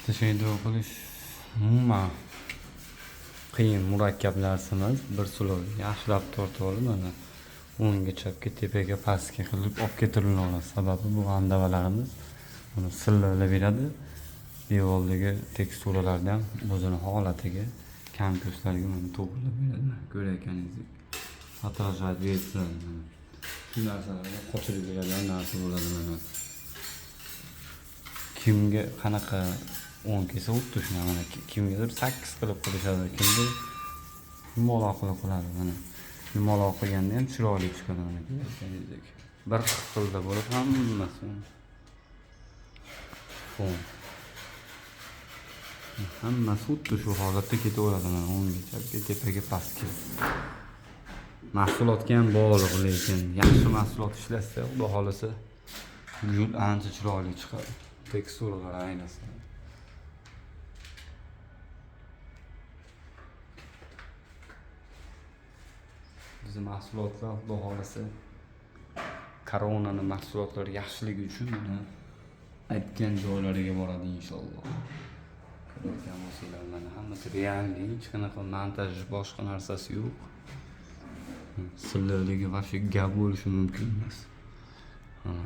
Tashaydi qilish umuman qiyin, murakkab narsa emas. Bir sulov yaxshilab tortib olib, mana o'ngga, chapga, tepaga, pastga qilib olib ketiriladi. Sababi bu andavalarimiz uni silliqlab beradi. Devordagi teksturalarni ham o'zini holatiga, kam-ko'stlarga mana to'g'rilab beradi. Mana ko'rayotganingizdek отражать beradi. Shu narsalarga qochirib beradigan narsa bo'ladi mana. Kimga qanaqa o'ng kelsa xuddi shunaqa, mana kimgadir 8 qilib qilishadi, kimdir yumaloq qilib qiladi. Mana yumaloq qilganda ham chiroyli chiqadi, mana ko'rayotganingizdek. Bir xilda bo'lib hammasi fon. Hammasi xuddi shu holatda ketaveradi, mana o'ngga, chapga, tepaga, pastga. Mahsulotga ham bog'liq, lekin yaxshi mahsulot ishlatsa, xudo xohlasa, gul ancha chiroyli chiqadi. Teksturalar ayniqsa. Bizni mahsulotlar xudo xohlasa koronani mahsulotlari yaxshiligi uchun mana aytgan joylariga boradi inshaalloh. Ko'rayotgan bo'lsanglar, mana hammasi realniy, hech qanaqa montaj, boshqa narsasi yo'q. Silliqligi вообще gap bo'lishi mumkin emas. Mana.